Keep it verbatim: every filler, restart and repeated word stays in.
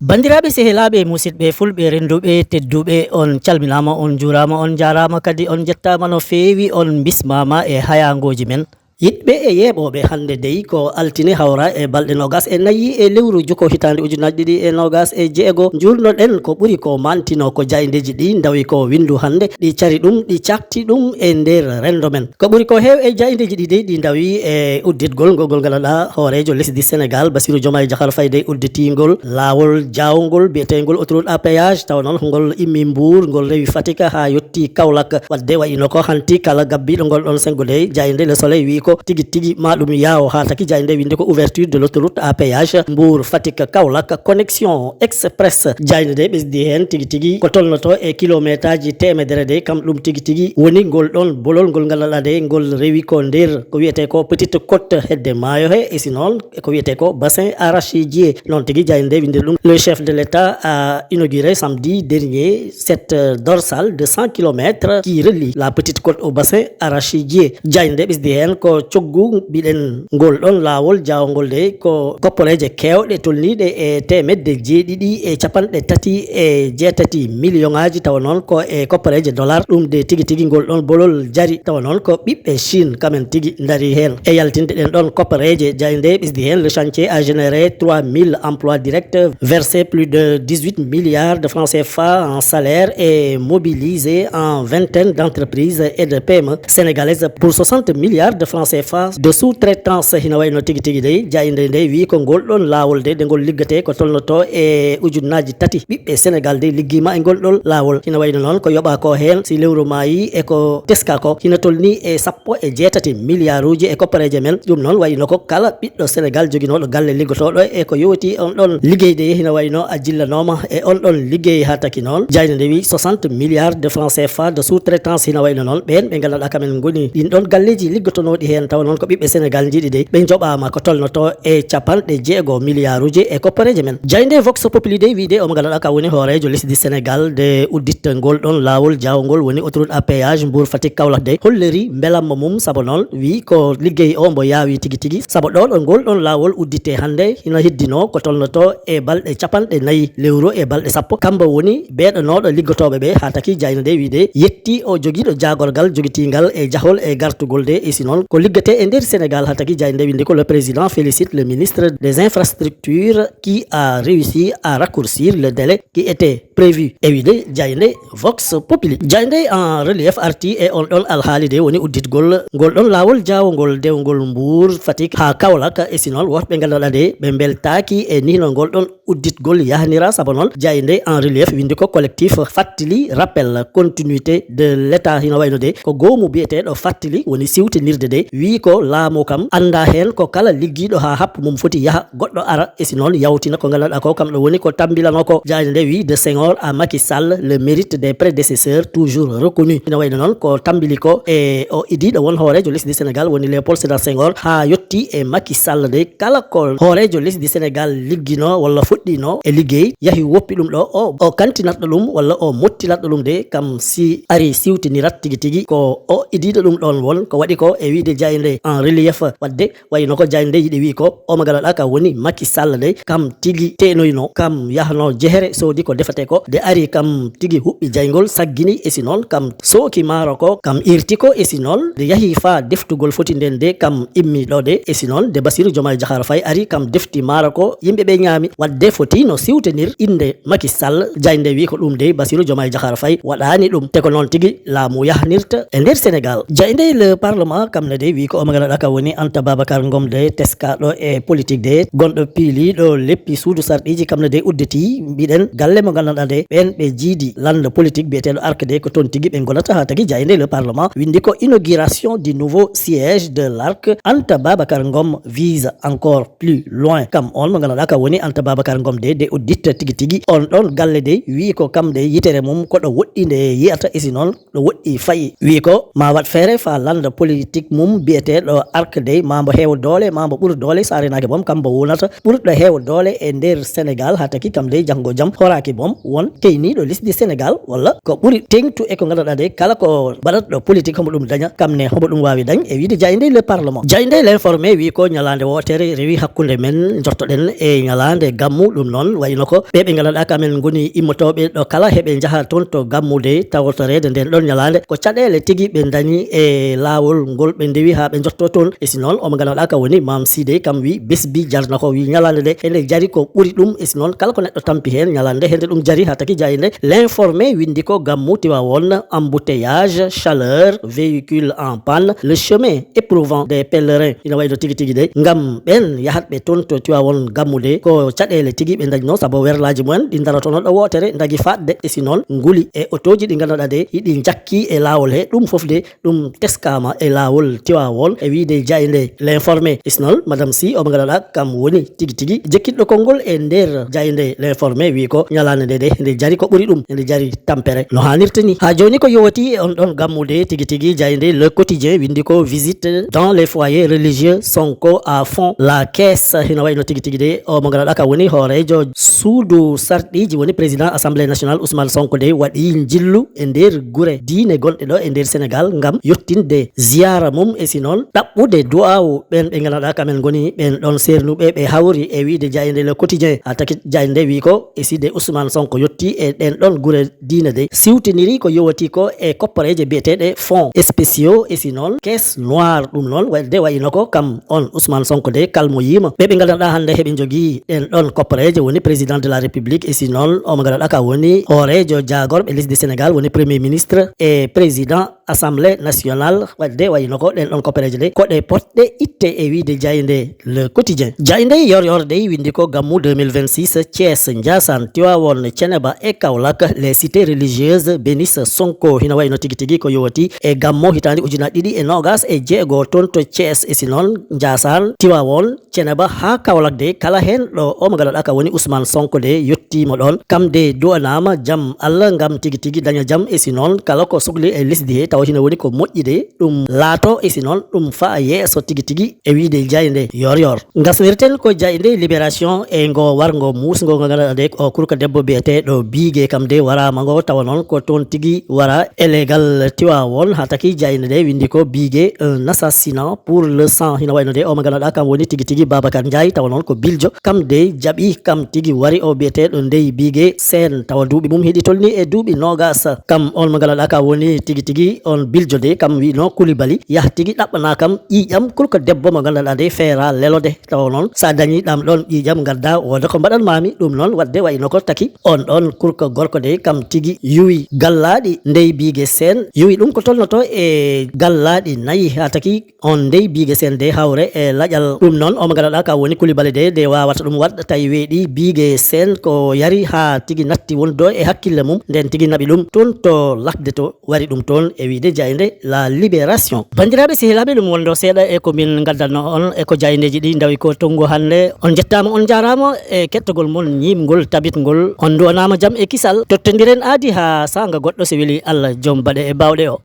Banndiraaɓe, sehilaaɓe, musidɓe fulɓe, rennduɓe, tedduɓe, on calminaama, on njuuraama, on njaaraama kadi, on njettaama no feewi, on mbismaama e hayaangooji men. Yiɗɓe e yeeɓooɓe, hannde dey ko altine, hawra e balɗe noogas e nayi e lewru juko hitaande ujunaaji ɗiɗi e noogas e jeego. Njuurnoɗen ko ɓuri ko maantino ko jaayndeeji ɗi ndawi ko winndu hannde, ɗi cari ɗum, ɗi cakti ɗum e nder renndo men. Ko ɓuri ko heew e jaayndeeji ɗi dey ɗi ndawi e udditgol ngol, ngol ngannduɗaa hooreejo lesdi Senegaal, Bassirou Diomaye Diakhar Faye dey udditiingol laawol jaawngol biyeteengol autoroute à péage, tawa noon ngol immi Mbour, ngol rewi Fatick haa yotti Kaolack. Waɗde wayino ko hanti kala gabbiiɗo ngol ɗon senngo dey, jaaynde Le Soleil wiyi ko tigi tigi ma ɗum yaawo, haa taki jaaynde winndi ko ouverture de l'autoroute à péage Mbour Fatick Kaolack connexion express. Jaaynde dey ɓesdi heen tigi tigi ko tolnoto e kilomeetaaji teemedere dey, kam ɗum tigi tigi woni ngol ɗon bolol ngol ngannduɗaa dey ngol rewi ko nder ko wiyetee ko Petite Côte hedde maayo he, e si noon e ko wiyetee ko bassin arachidier. Noon tigi jaaynde nde winndiri ɗum, le chef de l'État a inauguré samedi dernier cette, euh, dorsale de cent kilomètres qui relie la Petite Côte au bassin arachidier. Jaaynde nde ɓesdi heen ko coggu mbiɗen ngol ɗon laawol jaawngol de ko kopporeeje keewɗe tolniiɗe e teemedde jeeɗiɗi e capanɗe tati e jeetati miliyoŋaaji, tawa noon ko e kopporeeje dollar. Ɗum de tigi tigi ngol ɗon bolol jari, tawa noon ko ɓiɓɓe Chine kamen tigi ndari heen. E yaltinde ɗen ɗon kopporeeje, jaaynde nde ɓesdi heen, le chantier a généré trois mille emplois directs, versé plus de dix-huit milliards de francs C F A en salaire et mobilisé en vingtaine d'entreprises et de P M E sénégalaises pour soixante milliards de francs C F A de sous-traitance. Hina wayno tigi tigi dey, jaaynde nde wiyi ko ngol ɗon laawol de, de ngol liggete ko tolnoto e ujunnaaji tati ɓiɓɓe Senegal de liggiima e ngol ɗon laawol. Hina wayno noon ko yoɓa ko heen, si lewru maayi e ko teska ko, hina tolni e sappo e jeetati miliyaaruuji e koppareeje men. Ɗum noon wayno ko kala ɓiɗɗo Senegal joginooɗo galle liggotooɗo e ko yowiti on ɗon liggey de, hina wayno a jillanooma e on ɗon liggey. Haa taki noon, jaaynde nde wiyi soixante milliards de francs C F A de sous-traitance, hina wayno noon ɓeen ɓe ngannduɗaa kamen ngoni ɗin ɗon galleeji liggotonooɗi heen, tawa noon ko ɓiɓɓe Senegal njiɗi de, ɓe njoɓaama ko tolnoto e capanɗe jeego miliyaaruuji e koppareeje men. Jaaynde Vox Populi de wiide omo ngannduɗaa ka woni hooreejo lesdi Senegal de udditgol ɗon laawol jaawngol woni autoroute à péage Mbour Fatick Kaolack de holliri mbelamma mum, sabu noon wiyi ko liggey o mbo yaawi tigi tigi, sabu ɗo ɗo ngol ɗon laawol uddite hannde hina heddino ko tolnoto e balɗe capanɗe nayi lewru e balɗe sappo. Kambo woni beeɗanooɗo liggotooɓe ɓe, haa taki jaaynde nde wiide yetti o jogiiɗo jaagorgal jogitiingal e jahol e gartugol de, e si noon ko liggete e nder Senegal. Haa taki jaaynde nde winndi ko le président félicite le ministre des infrastructures qui a réussi à raccourcir le délai qui était prévu. E wiide jaaynde Vox Populi. Jaaynde en relief arti e on ɗon alhaali de woni udditgol ngol ɗon laawol jaawngol dewngol Mbour Fatick haa Kaolack, e si noon woɗɓe ngannduɗaa de ɓe mbeltaaki e nihno ngol ɗon udditgol yahnira, sabu noon jaaynde en relief winndi ko collectif Fattili, rappel continuité de l'État, hino wayno de ko goomu biyeteeɗo Fattili woni siwtinirde de, wiyi ko laamu kam annda heen ko kala liggiiɗo haa happu mum foti yaha goɗɗo ara, e si noon yawtina ko ngannduɗaa ko kam ɗo woni ko tambilano ko. Jaaynde nde wiyi de Senghor à Macky Sall, le mérite des prédécesseurs toujours reconnu. Hino wayno noon ko tambili ko e o idiiɗo won hooreejo lesdi Senegal woni Léopold Sédar Senghor haa yotti e Macky Sall de, kala ko hooreejo lesdi Senegal liggino walla fuɗɗino e liggey, yahi woppi ɗum ɗo, o, o kantinatɗo ɗum walla o mottinatɗo ɗum de, kam si ari siwtinirat tigi tigi ko o idiiɗo ɗum ɗon won. Ko waɗi ko e wiide jaaynde en relief, waɗde wayno ko jaaynde nde yiɗi wiyi ko omo ngannduɗaa ka woni Macky Sall de, kam tigi tenoyno, kam yahno jehere, soodi ko defate ko, de ari kam tigi huɓɓi jayngol, saggini, e si noon kam sooki maaro ko, kam irti ko, e si noon de yahi faa deftugol foti nden de kam immi ɗo de, e si noon de Bassirou Diomaye Diakhar Faye ari kam defti maaro ko, yimɓe ɓe ñaami. Waɗde foti no siwtenir innde Macky Sall, jaaynde nde wiyi ko ɗum de Bassirou Diomaye Diakhar Faye waɗaani ɗum, te ko noon tigi laamu yahnirta e nder Senegal. Jaaynde nde le Parlement kam ne de wiyi ko omo ngannduɗaa ka woni Anta Babacar Ngom de teskaaɗo e politique de, gonɗo piiliiɗo leppi suudu sarɗiiji kam ne de udditi, mbiɗen galle mo ngannduɗaa de ɓeen ɓe jiidi lannda politique biyeteeɗo ARC de ko toon tigi ɓe ngonata. Haa tagi jaaynde nde le Parlement winndi ko inauguration du nouveau siège de l'ARC, Anta Babacar Ngom vise encore plus loin. Kam on mo ngannduɗaa ka woni Anta Babacar Ngom de, de uddita tigi tigi on ɗon galle de, wiyi ko kam de yitere mum ko ɗo woɗɗi nde yiyata, e si noon ɗo woɗɗi fayi. Wiyi ko ma waɗ feere faa lannda politique mum biyeteeɗo Arc dey, maa mbo heewa doole, maa mbo ɓur doole, so a reenaaki boom, kam mbo wonata ɓurɗo heewa doole e nder Senegaal, haa taki kam dey janngo jam horaaki boom won keyniiɗo lesdi Senegaal, walla ko ɓuri teeŋtu e ko ngannduɗaa dey, kala ko baɗatɗo politik, homo ɗum daña, kam ne homo ɗum waawi dañ, e wiyde jaaynde Le Parlement. Jaaynde L'Informé wiyi ko ñalaande wootere rewi hakkunde men, njottoɗen e ñalaande gammu, ɗum noon wayno ko ɓe ɓe ngannduɗaa kam en ngoni immotooɓe ɗo kala, heɓe njaha toon to gammude tawtoreede ndeen ɗoon ñalaande. Ko caɗeele tigi ɓe ndañi e laawol ngol ɓe ndewi haa ɓe njottoo toon. E si noon, omo ngannduɗaa ka woni Maam Sidey, kam wi bes bi jarna ko, wi ñalaande nde hende jari ko ɓuri ɗum. E si noon, kala ko neɗɗo tampi heen ñalaande nde, hende ɗum jari haa taki jaaynde L'Informé winndi ko gammu Tiwaawoon, embouteillage, chaleur, véhicule en panne, le chemin éprouvant des pèlerins. Ina wayno tigi tigi de, ngam ɓeen yahatɓe toon to Tiwaawoon gammude, ko caɗeele tigi ɓe ndañnoo, sabu werlaaji mumen ɗi ndarotono ɗo wootere, ndagi faɗde. E si noon, nguli e otooji ɗi ngannduɗaa de, hiɗi njakki e laawol he, ɗum fof de, ɗum teskaama e laawol Tiwaawoon, e wiyde jaaynde L'Informé. E si noon, Madame Sy, omo ngannduɗaa kam woni tigi tigi jekkitɗo konngol e nder jaaynde L'Informé, wi ko ñalaande nde de, nde jari ko ɓuri ɗum, nde jari tampere no haanirta ni. Haa jooni ko yowiti e on ɗon gammude tigi tigi, jaaynde Le Quotidien winndi ko visite dans les foyers religieux, Sonko à fond la caisse. Hino wayno tigi tigi de, omo ngannduɗaa ka woni hooreejo suudu sarɗiiji, woni président Assemblée nationale, Ousmane Sonko de, waɗi njillu e nder gure diine gonɗe ɗo e nder Senegaal ngam yottinde ziyaara mum, e si noon ɗaɓɓude du'aawu ɓeen ɓe ngannduɗaa kam en ngoni ɓeen ɗoon seernuɓe, ɓe hawri e wiyde jaaynde Le Quotidien. Haa taki jaaynde wi ko e si de Ousmane Sonko yotti e ɗeen ɗoon gure diine de, siwtiniri ko yowiti ko e koppareeje biyeteeɗe fonds spéciaux, e si noon caisse noire. Ɗum noon waɗde wayino ko kam on Ousmane Sonko de kalmoyiima ɓe ɓe ngannduɗaa hannde heɓe njogii ɗeen ɗoon koppareeje, woni président de la République, e si noon omo ngannduɗaa ka woni hooreejo jaagorɓe lesdi Senegaal, woni premier ministre e président Assemblée nationale. Waɗde wayino ko ɗeen ɗoon koppareeje de ko ɗe potɗe itte e wiyde jaaynde Le Quotidien. Jaaynde Yoor Yoor dey winndi ko gammu deux mille vingt-six, Thiès, Ndiassane, Tivaouane, Thiénaba e Kaolack, les cités religieuses bénissent Sonko. Hino wayno tigi tigi ko yowiti e gammu hitaande ujunaaji ɗiɗi e noogaas e jeego toon to Thiès, e si noon Ndiassane, Tivaouane, Thiénaba haa Kaolack de, kala heen ɗo omo ngannduɗaa ka woni Ousmane Sonko de yottiima ɗoon, kam de du'anaama jam Allah ngam tigi tigi daña jam, e si noon kala ko sokli e lesdi he tawa hino woni ko moƴƴi de, ɗum laato, e si noon ɗum fa'a yeeso tigi tigi e wiyde jaaynde Yoor Yoor. Ngasnirten ko jaaynde Libération e ngo warngo muusngo ngo ngannduɗaa de ko kurka debbo biyeteeɗo Biige, kam de waraama ngo, tawa noon ko toon tigi wara e leegal Tivaouane. Haa taki jaaynde nde winndi ko Biige, un assassinat pour le sang. Hino wayno de omo ngannduɗaa kam woni tigi tigi Babacar Ndiaye, tawa noon ko Biljo, kam de jaɓi kam tigi wari o biyeteeɗo Ndeye Biige Sène, tawa duuɓi mum hiɗi tolni e duuɓi noogaas. Kam on mo ngannduɗaa ka woni tigi tigi on Biljo de, kam wino Koulibaly yah tigi ɗaɓɓana kam ƴiiƴam kurka debbo mo ngannduɗaa de feera lelode. Tawa noon, so a dañii ɗam ɗoon ƴiiƴam, ngaddaa wooda ko mbaɗan maami. Ɗum noon, waɗde wayno ko taki on ɗoon kurka gorko de, kam tigi yuwi gallaaɗi Ndeye Biige Sène, yuwi ɗum ko tolnoto e gallaaɗi nayi, haa taki on Ndeye Biige Sène de hawre e laƴal. Ɗum noon, omo ngannduɗaa ka woni Koulibaly de, de waawata ɗum waɗ, tawi weeɗi Biige Sène ko yari haa tigi natti wondude e hakkille mum, nden tigi naɓi ɗum toon to lakde to wari ɗum toon e wiyde jaaynde La Libération. Banndiraaɓe sehilaaɓe, ɗum wonno seeɗa e ko min ngaddanno on e ko jaayndeeji ɗi ndawi ko tonngu hannde. On njettaama, on njaaraama e kettagol mon ñiiɓngol, tabitngol. On nduwanaama jam e kisal. Tottondiren aadi haa saanga goɗɗo, so weli Allah, joom baɗe e baawɗe o.